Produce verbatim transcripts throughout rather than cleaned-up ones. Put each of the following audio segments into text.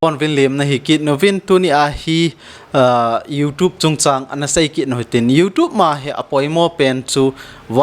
Pon vin lim na hi kit nu vin tuni a hi, uh, YouTube chungchang ana sei kit nu hitin YouTube ma hi apoimo pen chu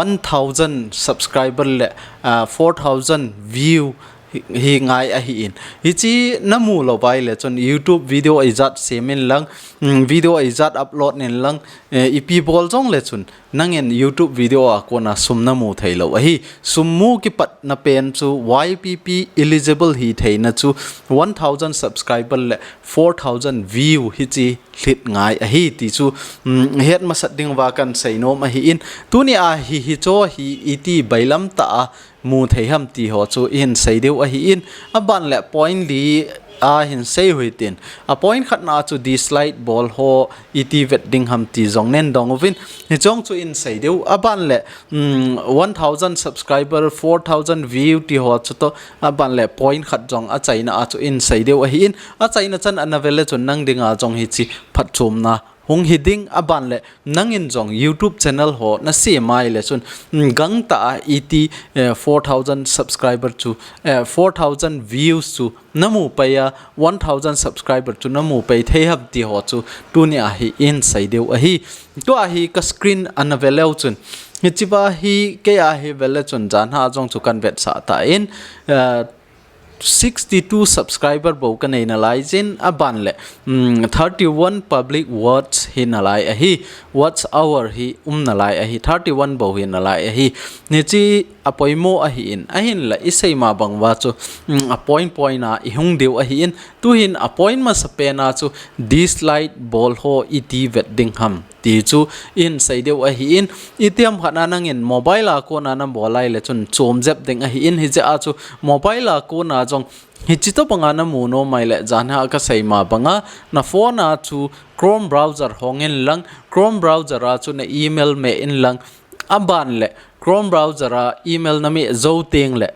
one thousand subscriber le, uh, four thousand view hi, hi ngai ahi in. Hichi na mu lo vai le chun YouTube video ijat sem in lang, mm, video ijat upload nin lang, eh, ipi bol jong le chun nangin YouTube video a kona sum na mu thei lo ahi. Sum mu kipat na pen chu Y P P eligible hi theina chu one thousand subscriber le four thousand view hichi hlit ngai ahi ti chu, mm, het masat ding va kan sei nom ahi in. Tuni a hi hi cho hi iti bailam ta a mu thei ham ti ho chu i hin sei deu ahi in. A ban le point li a hin sei hui tin. A point khat na chu dislike bol ho iti vet ding ham ti jong nen dong uvin. Hi chong chu in sei deu. A ban le, mm, one thousand subscriber, four thousand view ti ho chu to. A ban le point khat jong a chaina a chu in sei deu ahi in. A chaina chan ana vel le chun nang dinga jong hichi phatchomna hung hi ding a ban le nangin jong YouTube channel ho na sem mai le chun, mm, gang ta a iti, eh, four thousand subscriber chu, eh, four thousand views chu na mu pai a, one thousand subscriber chu na mu pai thei ham ti ho chu tuni a hi in sei deu ahi. Tua hi ka screen ana vel leu chun. Hichi va hi kei a hi vel le chun jan ha jong chu kan vet sa ta in, eh, sixty-two subscriber bou ka nei na lai jin a ban le, mm, thirty-one public watch hi na lai ahi, watch hour hi um na lai ahi, thirty-one bou hi na lai ahi. Hichi apoimo ahi in, ahin la i sei ma bang va chu, mm, a point point a i hung deu ahi in, tu hin a point masa pen a chu dislike bol ho iti vet ding ham ti chu in sei deu ahi in, itiam khat na nangin mobile a kona na bol lai le chun chom jep ding ahi in, hichi a chu mobile a kona jong hichi to banga na mu nom mai le jan ha ka sei ma banga na phone a chu Chrome browser hong in lang, Chrome browser a chu na email me in lang, a ban le Chrome browser a email na me zo teng le,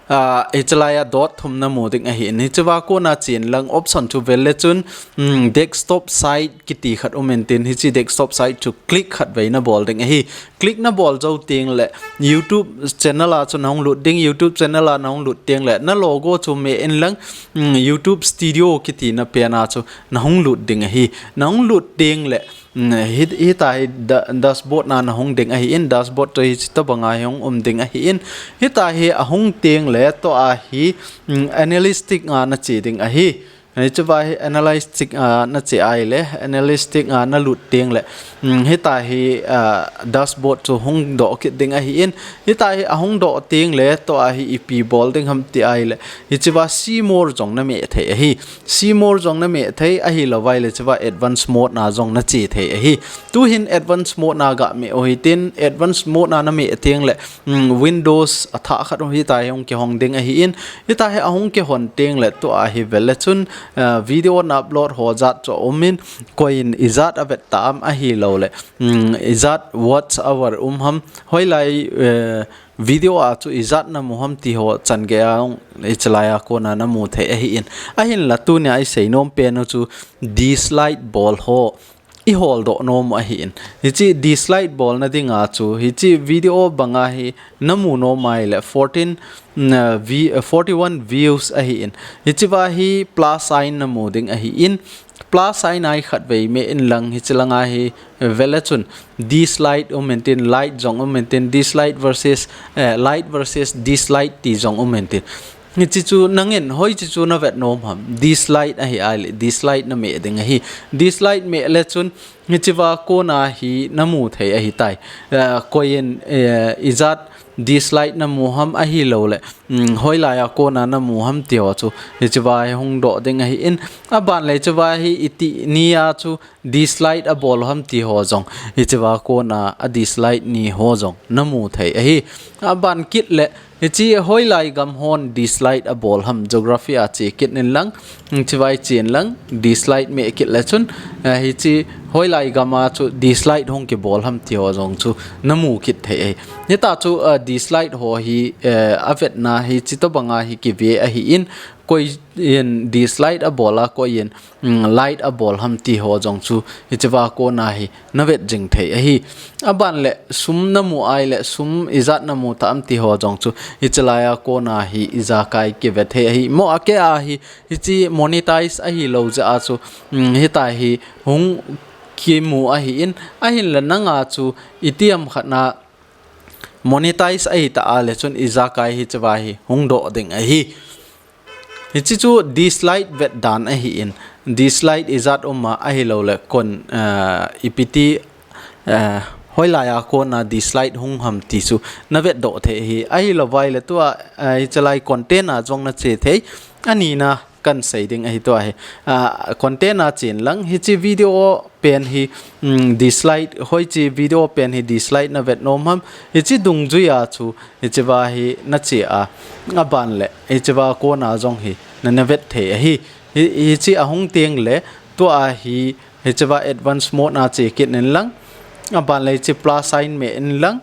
ah, hichi lai a dot thum na mu ding ahi in. Hichi va kona chin lang option chu vel le chun, mm, desktop site kiti khat um in tin, hichi desktop site chu click khat vei na bol ding ahi. Click na bol zo teng le YouTube channel a chu na hung lut ding, YouTube channel a na hung lut teng le na logo chu me in lang, mm, YouTube Studio kiti na pen a chu na hung lut ding ahi. Na hung lut teng le, mm, hi, hita hi da-, dashboard na na hung ding ahi in, dashboard to hichi to banga hi hung um ding ahi in. Hita hi a hung teng le to a hi, mm, analytic a na che ding ahi. Hichi va hi analytic a na che ai le, analytic a na lut teng le, mm, hita hi, ah, dashboard chu hung doh kit ding ahi in. Hita hi a hung doh teng le to a hi ipi bol ding ham ti ai le. Hichi va see more jong na me thei ahi. See more jong na me thei ahi lo vai le hichi va advanced mode na jong na che thei ahi. Tu hin advanced mode na ga me u hitin, advanced mode na na me teng le, mm, Windows a tha khat u hita hi hung kihong ding ahi in. Hita hi a hung kihon teng le tu a hi vel le chun, ah, video na upload ho jat chu um in, koi in ijat a vet ta am ahi lo le, mm, ijat watch hour um ham, hoilai, eh, video a chu ijat na mu ham ti ho chan gei a hung hichi lai a kona na mu thei ahi in. Ahin la tuni a i sei nom pen u chu dislike bol ho i hol doh nom u ahi in. Hichi dislike bol na ding a chu, hichi video banga hi na mu nom mai le fourteen, mm, vi-, forty-one views ahi in. Hichi va hi plus sign na mu ding ahi in. Plus sign a hi khat vei me in lang, hichi lang a hi vel le chun dislike um in tin, like jong um in tin, dislike versus, eh, like versus dislike ti jong um in tin. Hichi chu nangin hoichi chu na vet nom ham, dislike ahi ai le, dislike na me ding ahi. Dislike me le chun hichi va kona hi na mu thei ahi tai. Eh, koi in, eh, ijat dislike na mu ham ahi lo le, mm, hoilai a kona na mu ham ti ho chu hichi va hi hung doh ding ahi in. A ban le hichi va hi iti ni a chu dislike a bol ham ti ho jong, hichi va kona a dislike ni ho jong na mu thei ahi. A ban kit le, hichi hoilai gam hon dislike a bol ham, geography a che kit nin lang, hichi va i chen lang, dislike me kit le chun, eh, hichi hoilai gam a chu dislike hung kibol ham ti ho jong chu na mu kit thei ahi. Hita chu, eh, dislike ho hi, eh, a vetna hichi to banga hi kive ahi in, koi in dislike abol a, koi in, mm, like abol ham ti ho jong chu hichea kona hi na vet jing thei ahi. Aban le sum na mu ai le sum ijat na mu ta am ti ho jong chu hiche laiya kona hi ijakai kivet thei ahi. Mo a kei a hi hiche monetize ahi lou jeh a chu, mm, hitia hi hung kimu ahi in, ahin le nanga chu itiam khat na monetize ahi ta a le chun ijakai hichea hi hung doh ding ahi. Hiche chu dislike vet dan ahi in, dislike ijat um a ahi lou le kon, eh, ipi ti, eh, hoilaiya kona dislike hung ham ti chu na vet doh thei ahi. Ahi lou vai le tua, eh, hiche lai content a jong na che thei. Ani na kan sei ding ahi tua hi. Ah, content a chen lang hiche video pen hi, mm, dislike, hoiche video pen hi dislike na vet nom ham. Hiche dungjui a chu hichea hi na che a, aban le hichea kona jong hi na na vet thei ahi. Hi, hiche ahung teng le tua hi hichea advance mode a che kit in lang, aban le hiche plus sign me in lang,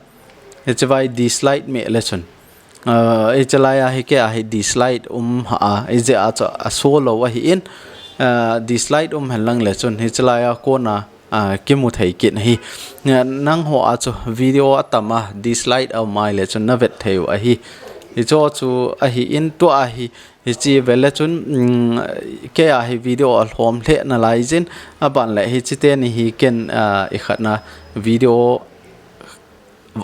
hichea dislike me le chun. Ah, hiche laiya hi kei a hi dislike um ha a, ijeh a chu a show lou ahi in, ah, dislike um hen lang le chun hiche laiya kona, ah, kimu thei kit ahi. Nangho a chu video atam a dislike a um ai le chun na vet thei u ahi. Hiche chu ahi in tua hi hiche ve le chun, mm, kei a hi video alhom lheh nalai jin, aban le hiche teni hi ken, ah, ikhat na video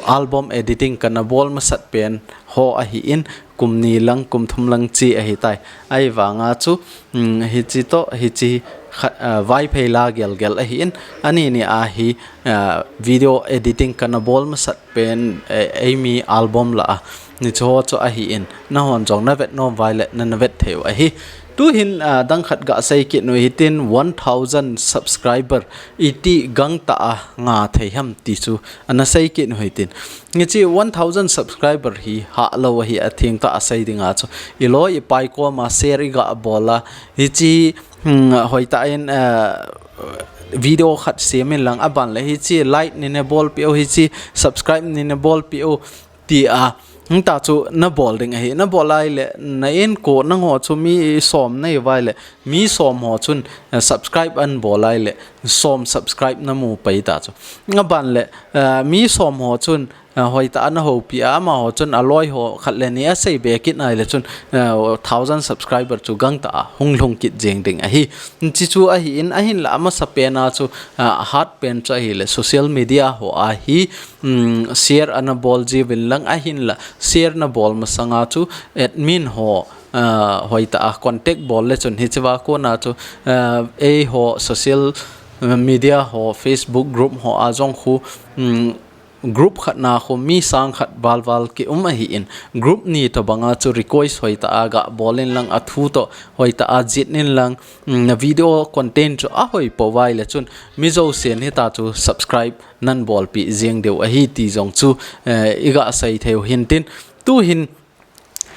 album editing kana bol masat pen ho ahi in, kum ni lang, kum thum lang che ahi tai. Ahivanga chu, mm, hiche toh, hiche kha-, ah, Vaiphei la gelgel ahi in, ani ni a hi, ah, video editing kana bol masat pen, eh, eimi album la a. Hiche ho chu ahi in, nahon jong na vet nom vai le na na vet thei u ahi. Tuhin, ah, dang khat ga sei kit u hitin, one thousand subscriber iti gangtah a nga thei ham ti chu ana sei kit u hitin. Hiche one thousand subscriber hi hah lou ahi, atheng tah a sei ding a chu. I loi i pai koma share i ga bol a. Hiche, hmm, hoitah in, ah, video khat sem in lang aban le hiche like nei na bolpeh u, hiche subscribe nei na bolpeh u. Ti a, hita chu na bol ding ahi, na bol ai le, na inko, nangho chu mi som nei vai le, mi som ho chun, eh, subscribe an bol ai le, som subscribe na mu pai ta chu. Aban le, eh, mi som ho chun, eh, hoitah a na houpi a, amaho chun a loi ho khat le ni a sei be kit nai le chun, eh, thousand subscriber chu gangtah a hung lhung kit jeng ding ahi. Hiche chu ahi in, ahin la amasa pen a chu, eh, hat pen chu ahi le, social media ho a hi, um, share ana bol jiuvin lang ahin la, share na bol masanga chu admin ho, ah, hoitah a contact bol le chun hichea kona chu, ah, eiho social media ho, Facebook group ho a jong khu, um, group khat na khu mi sang khat val val ki um ahi in, group ni tobang a chu request hoitah a ga bol in lang, athu toh hoitah a jet in lang, um, na video content chu ahoi pou vai le chun mi jousen hita chu subscribe nan bolpeh jeng diu ahi ti jong chu, eh, i ga sei thei u hintin. Tuhin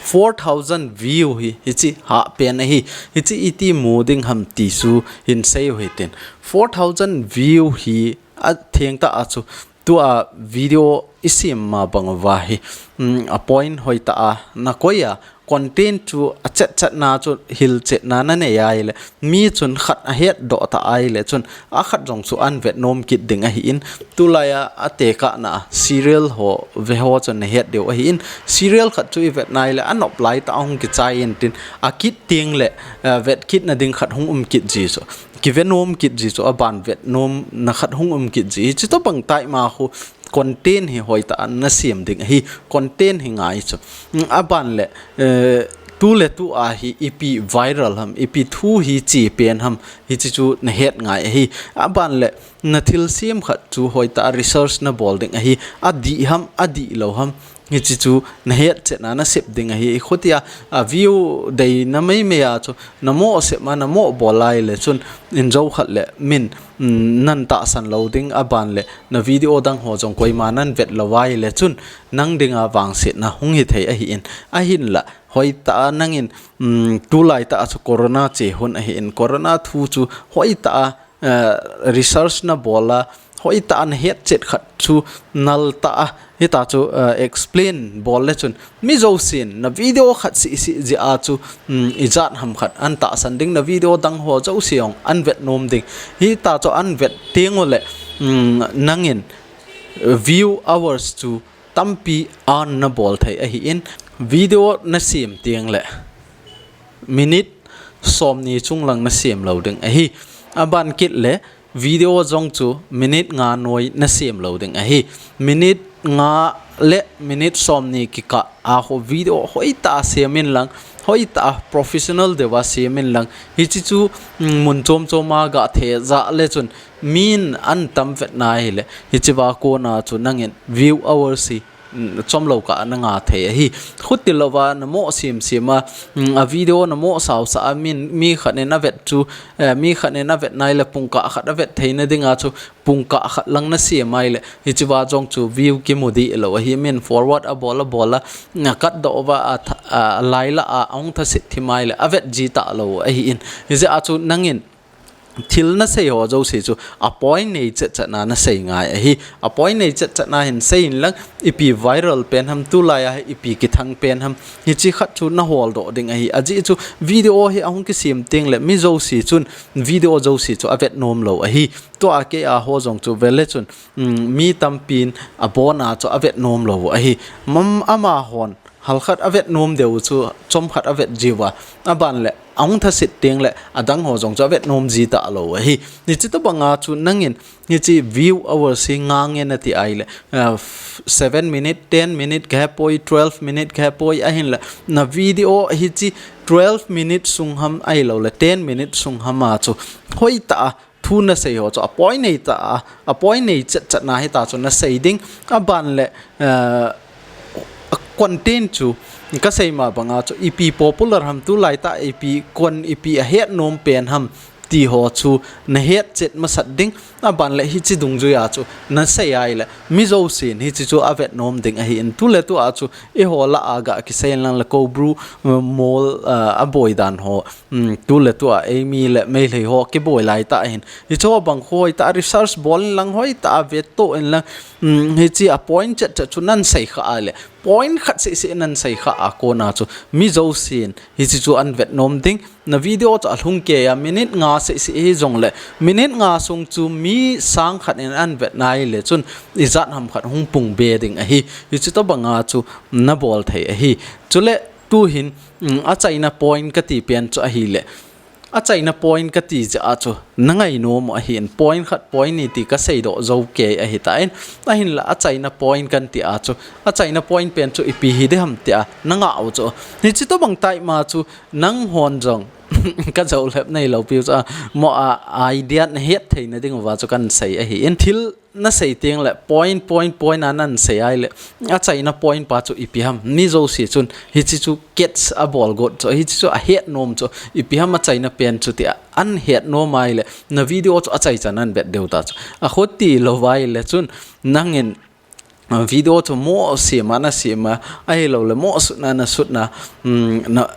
four thousand view hi, hiche hah pen ahi, hiche iti mu ding ham ti chu hin sei u hitin. Four thousand view hi atheng tah a chu tua video i sem ma bang uva hi, um, a point hoitah a na koi a, content chu a chet chet na chu hilchetna na nei ai le, mi chun khat a het doh ta ai le chun a khat jong chu an vet nom kit ding ahi in, tulai a, a tekah na serial ho ve ho chun na het diu ahi in, serial khat chu i vet nai le a nop lai tah a hung kichai intin, a kit teng le, eh, vet kit na ding khat hung um kit ji chu, kive nom kit ji chu, aban vet nom na khat hung um kit ji. Hiche tobang tai ma khu content hi hoitah a na sem ding ahi, content hi ngai chu. Aban le, eh, tu le tu a hi ipi viral ham, ipi thu hi che pen ham, hiche chu na het ngai ahi. Aban le na thil sem khat chu hoitah a research na bol ding ahi, adih ham, adih lou ham, hiche chu na het chetna na sep ding ahi. Khutia, a view dei na mei mei a chu, na mo sep ma, na mo bol ai le chun, in jou khat le min, mm, nan tahsan lou ding, aban le na video dang ho jong koima nan vet lou vai le chun nang dinga vangsetna hung hi thei ahi in, ahin la hoitah a nangin, mm, tulai tah a chu corona che hun ahi in, corona thu chu hoitah a, eh, research na bol a, hoitah a nahet chet khat chu nal tah a, hitia chu, uh, explain bol le chun mi jousen na video khat seh seh jeh a chu, um, ijat ham khat ahin tahsan ding, na video dang ho jouse jong ahin vet nom ding. Hitia chu ahin vet teng uleh, um, nangin view hours chu tampi earn nabol thei ahin, video nasem teng leh minute somni chunglang nasem lou ding ahi. Aban kit leh video jong chu minute nga noi nasem lou ding ahi. Minute nga le minute somni kikah a ho video hoitah a sem in lang, hoitah a professional deuva sem in lang, hiche chu, mm, mun chom chom a gah thejah le chun min atam vet na ahileh, hichea kona chu nangin view hours hi, mm, chomlou kah a nanga thei ahi. Khuti louva namo sem sem a, mm, a video namo sao sah a min, mi khat in avet chu, eh, mi khat in avet na ahileh pungkah khat avet theina dinga chu pungkah khat lang nasem ahileh, hichea jong chu view kimu dih lou ahi. Min forward abol abol a, na cut doh uva a tha-, a, a lai lah a ahung thaset thim ahileh avet ji talou ahin. Hijeh a chu nangin thil nasei ho jouse chu a point nei chet chet na nasei ngai ahi. A point nei chet chet na hin sei in lang, ipi viral pen ham, tulai a hi ipi kithang pen ham, hiche khat chu nahol doh ding ahi. Ajeh chu video hi ahung kisem teng leh mi jouse chun video jouse chu avet nom lou ahi. Tua kei a ho jong chu vele chun, mm, mi tampin abon a chu avet nom lou ahi. Mam, amahon halkhat avet nom diu chu chomkhat avet jiuva, aban leh ahung thaset teng leh adang ho jong chu avet nom ji talou ahi. Hiche tobang a chu nangin hiche view hours hi nga ngen nati ahileh, uh, seven minute, ten minute kahe poi, twelve minute kahe poi, ahinlah na video hiche twelve minute sung ham ahilouleh ten minute sung ham a chu hoitah a thu nasei ho chu a point nei tah a, a point nei chet chet na hitia chu nasei ding. Aban leh, eh, a content chu kasei ma banga chu ipi popular ham, tulai tah a ipi kon, ipi ahet nom pen ham ti ho chu nahet chet masat ding. Aban leh hiche dungjui a chu nasei ahileh mi jousen hiche chu avet nom ding ahin, tuletua chu eiho lah a gah kisei in lang leh Koubru, eh, mol, eh, aboi dan ho, um, tuletua eimi le Meitei ho kiboi lai tah ahin. Hiche ho bang hoitah a research bol in lang, hoitah a vetto in lang, um, hiche a point chet chet chu nahin sei kha ahileh, point khat seh seh nahin sei kha a kona chu mi jousen hiche chu ahin vet nom ding. Na video chu alhung kei a minute nga seh seh hijongleh, minute nga sung chu mi sang khat in ahin vet na ahileh chun ijat ham khat hung pung be ding ahi. Hiche tobang a chu nabol thei ahi. Chuleh tuhin, um, achaina point kati pen chu ahileh, achaina point kati jeh a chu nangai nom u ahin, point khat point ni ti kasei doh jou kei ahitan, ahinlah achaina point kati a chu, achaina point pen chu ipi hi ding ham tia nangah u chu. Hiche tobang tah ma chu nanghon jong kajolhep neilou piu chu, mo a idea nahet theina diuva chu kahin sei ahin. Thil nasei teng leh point, point, point a nahin sei ahileh, achaina point pa chu ipi ham, mi jouse chun hiche chu catch abol got chu, hiche chu ahet nom chu ipi ham achaina pen chu tia ahin het nom ahileh, na video chu achaichan ahin vet diu ta chu. Akhuti louva ahileh chun nangin, uh, video chu mo sem a nasem a, ahilouleh mo sutna nasutna, um, na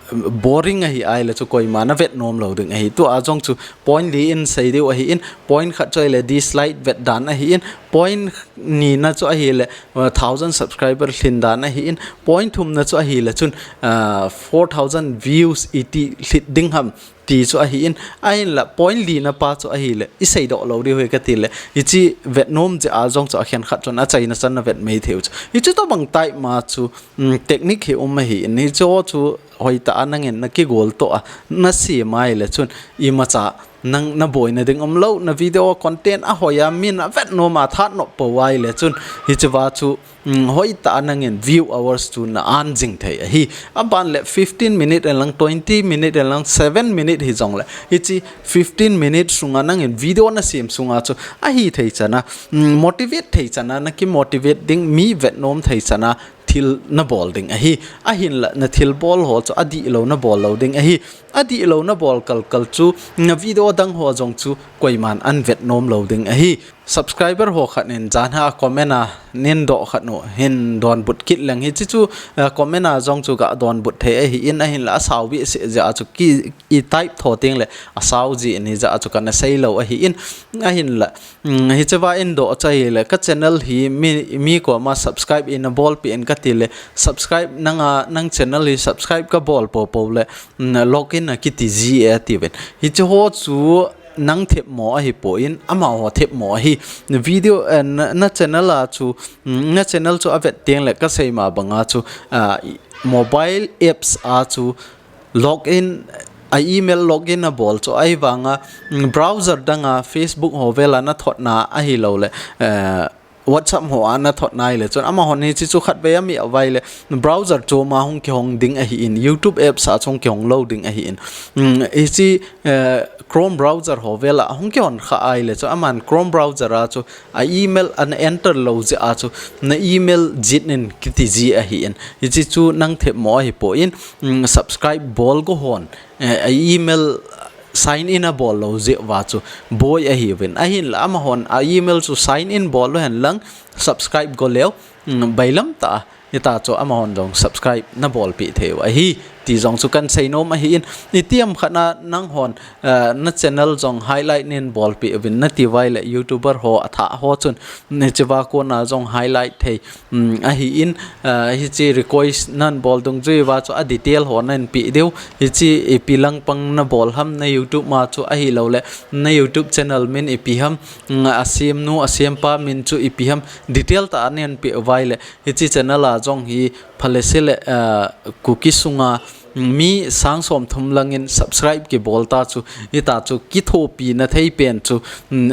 boring ahi ahileh chu koiman avet nom lou ding ahi. Tua jong chu point li in sei diu ahin, point khat chu ahileh dislike vet dan ahin, point ni na chu ahileh, uh, thousand subscriber lhin dan ahin, point thum na chu ahileh chun, uh, four thousand views iti lhit ding ham ti chu ahin, ahinlah point li na pa chu ahileh isei doh lou diu ahi kati leh, hiche vet nom jeh a jong chu akhen khat chun achaina chan navet mai thei u chu. Hiche tobang tah ma chu, um, technique hi um ahin, hiche ho chu hoitah a nangin nakigol toh a nasem ahileh chun imacha nang naboina ding umlou, na video content ahoi a min avet nom a thanop pou ahileh chun hichea chu, um, hoitah a nangin view hours chu na earn jing thei ahi. Aban leh fifteen minute in lang, twenty minute in lang, seven minute hijongleh, hiche fifteen minute sunga nangin video nasem sunga chu ahithei chan a, um, motivate thei chan a, naki motivate ding, mi vet nom thei chan a thil nabol ding ahi. Ahinlah na thil bol ho chu adihlou nabol lou ding ahi. Adihlou nabol kal kal chu na video dang ho jong chu koiman ahin vet nom lou ding ahi. subscriber ho khat in jan a comment a nin doh khat nu hin donbut kit leng hiche chu, eh, comment a jong chu ga donbut thei ahi in, ahinla asao behseh jeh a chu ki, i type tho teng le asao ji in hijeh a chu kana sei lou ahi in, ahinla, um, hiche va in doh chu ahile ka channel hi mi, mi koma subscribe in a bolpeh in kati le subscribe nanga, nang channel hi subscribe ka bol popo le, um, login a kiti ji e atiuvin. Hiche ho chu nang themmo ahipoi, amaho themmo ahi. Video, eh, na, na channel a chu, mm, na channel chu avet teng le kasei ma banga chu, ah, i, mobile apps a chu login, a email login abol chu ahivanga, mm, browser danga Facebook ho vela nathotna ahilou le, eh, WhatsApp ho a nathotna ahile chun amahon hiche chu khatvei ami a vai le browser chom a hung kihong ding ahi in, YouTube apps a chu hung kihong lou ding ahi in. Um, hiche, eh, Chrome browser ho vela hung kihon kha ahile chun aman Chrome browser a chu a email ana enter lou jeh a chu na email jit in kiti ji ahi in. Hiche chu nang themmo ahipoi, um, subscribe bol go hon, eh, a email sign in abol lou jeh uva chu boi ahiuvin. Ahinla amahon a email chu sign in bol lou hen lang subscribe go leu, um, bailam tah a hita chu amahon jong subscribe nabolpeh thei u ahi ti jong chu kan sei nom ahi in, itiham khat a nanghon, eh, na channel jong highlight nin bolpeh uvin nati vai le YouTuber ho athah ho chun hiche va kona jong highlight thei, um, ahi in, eh, hiche request nan bol dungjui uva chu a detail ho nan pe diu, hiche ipi langpang nabol ham na YouTube ma chu ahilou le na YouTube channel min ipi ham, um, asemnu, asempa min chu ipi ham, detail tah a nan pe uvai le hiche channel a jong hi phalese le, eh, Kuki sunga mi sang som thum lang in subscribe kibol ta chu, hita chu kithopina thei pen chu, um,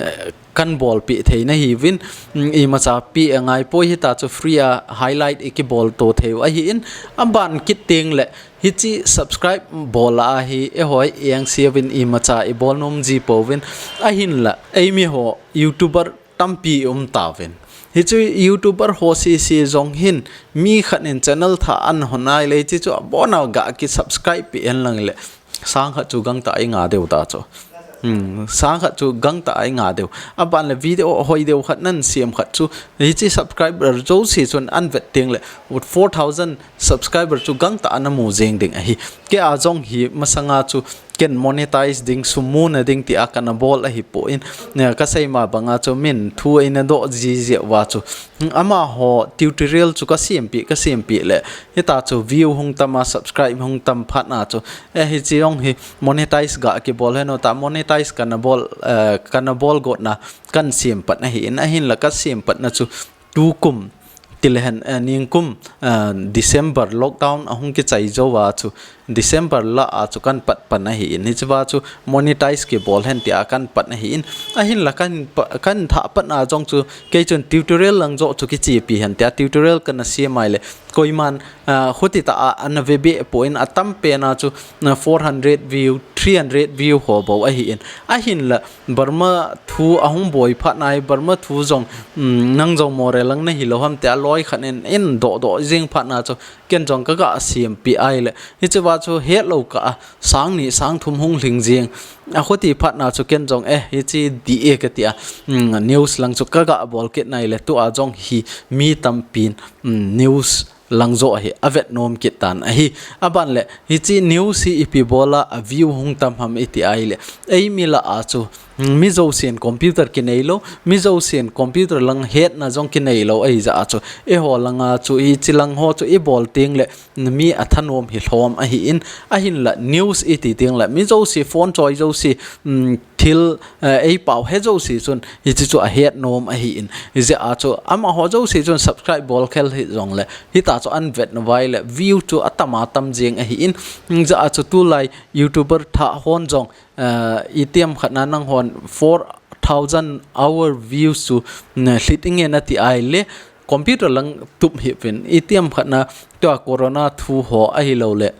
kan bolpeh thei nahiuvin, um, imacha pe angai poi hita chu free a highlight i kibol to thei u ahi in, aban kit teng le hiche subscribe bol a hi eiho i engse uvin imacha i bol nom ji pouvin, ahinla eimi ho YouTuber tampi um tauvin. Hichu YouTuber ho sese jong hin mi khat in channel thah ana hon ahile hiche chu abon a ga ki subscribe peh hen lang le sang khat chu gangtah a i nga diu ta chu. Hmm, sang khat chu gangtah a i nga diu. Aban le video hoi diu khat nan sem khat chu hiche subscriber jouse chun an vet teng le four thousand subscriber chu gangtah a namu jeng ding ahi. Kei a jong hi masanga chu ken monetize ding, sum muna ding tia kana bol ahipoi, eh, kasei ma banga chu min thu eina doh ji jeh uva chu, hmm, amaho tutorial chu kasempeh, kasempeh le hita chu view hung tam a, subscribe hung tam phat na chu, eh, hiche jong hi monetize ga kibol hen u ta, monetize kana bol, eh, kana bol got na kan sem pat na ahi in, ahinla kasem pat na chu tukum tile hen, eh, ningkum, eh, December lockdown ahung kichai jou a chu December lah a chu kan pat pan ahi in, hiche va chu monetize kibol hen tia kan pat ahi in, ahinla kan pa, kan thah pat na jong chu kei chun tutorial lang joh chu kichepi hen tia tutorial kana sem ahile koiman, eh, khuti tah a ana ve be poi, atam pen a chu, eh, four hundred view, three hundred view ho bou ahi in, ahinla Burma thu ahung boi phat na hi Burma thu jong, um, nang jong Moreh lang nahi lou ham tia loi khat in, in doh doh jing phat na chu ken jong kaga sempeh ahile hiche va chu hetlou kah a sang ni sang thum hung lhing jing. Akhuti phat na chu ken jong, eh, hiche dih e katia, um, news lang chu kaga bol kit na ahile tua jong hi mi tampin, um, news lang joh hi avet nom kit tan ahi. Aban le hiche news hi ipi bol a a view hung tam ham iti ahile, eimi lah a chu, hmm, mi jousen computer kinei lou, mi jousen computer lang hetna jong kinei lou ahi jeh a chu, eiho langa chu hiche lang ho chu i bol teng le mi athanom hi lhom ahi in, ahinla news iti teng le mi jouse phone choi jouse, hmm, thil, eh, ei pao he jouse chun hiche chu ahet nom ahi in. Hijeh a chu amaho jouse chun subscribe bol khel hi jong le hita chu an vet na vai le view chu atam atam jeng ahi in. Hijeh a chu tulai YouTuber thah hon jong, eh, itiham khat na nanghon four thousand hour views chu, mm, hlit inge nati ahile computer lang tup hih uvin, itiham khat na tua corona thu ho ahilou le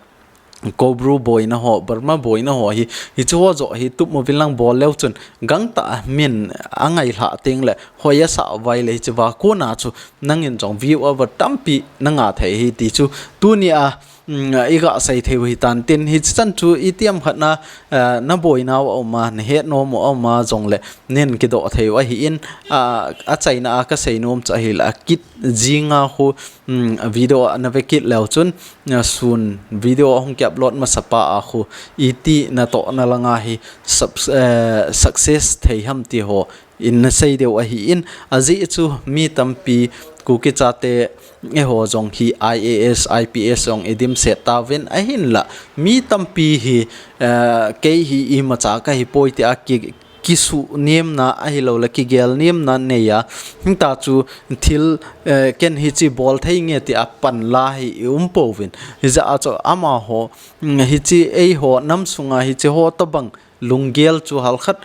Kobru boina ho, Burma boina ho hi, hiche ho joh hi tup mo vin lang bol leu chun, gangtah a min angai lhah teng le, hoi asah vai le hiche va kona chu, nangin jong view over tampi nanga thei hi ti chu, Tuni a, mm, i ga sei thei u hi tan tin, hichi chan chu itiham khat na, eh, na boina u a um a, na het nom u a um a, jong le nin kidoh thei u ahi in, ah, a chaina a ka sei nom chu ahi la, a kit jinga khu, mm, video a na ve kit leu chun, ah, sun video a hung ki upload masa pa a khu, iti na toh na langa hi, sub-, eh, success thei ham ti ho, in na sei diu ahi in, ajeh chu mi tampi Kuki chate eiho jong hi I A S, I P S jong i dimset tauvin ahin la. Mi tampi hi, eh, kei hi imacha ka hi poi ti a ki, kisuh niamna ahilou le kigel niamna nei a. Hita chu thil, eh, ken hichi bol thei nge ti a pan la hi i um pouvin. Hijeh a chu amaho, mm, hichi eiho nam sunga hichi ho tobang lunggel chu halkhat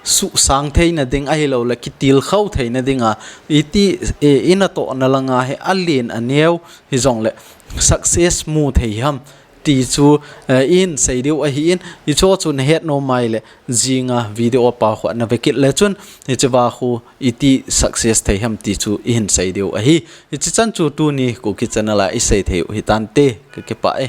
suhsang theina ding ahilou le kitilkhou theina dinga iti, eh, i na toh na langa hi alen aneo hi jong le success mu thei ham ti chu, eh, in sei diu ahi in, hicho chu na het nom mai le jinga video a pa khu na ve kit le chun hichi va khu iti success thei ham ti chu i hin sei diu ahi. Hichi chan chu tuni Kuki channel a i sei thei u hi tan te ka kipah e.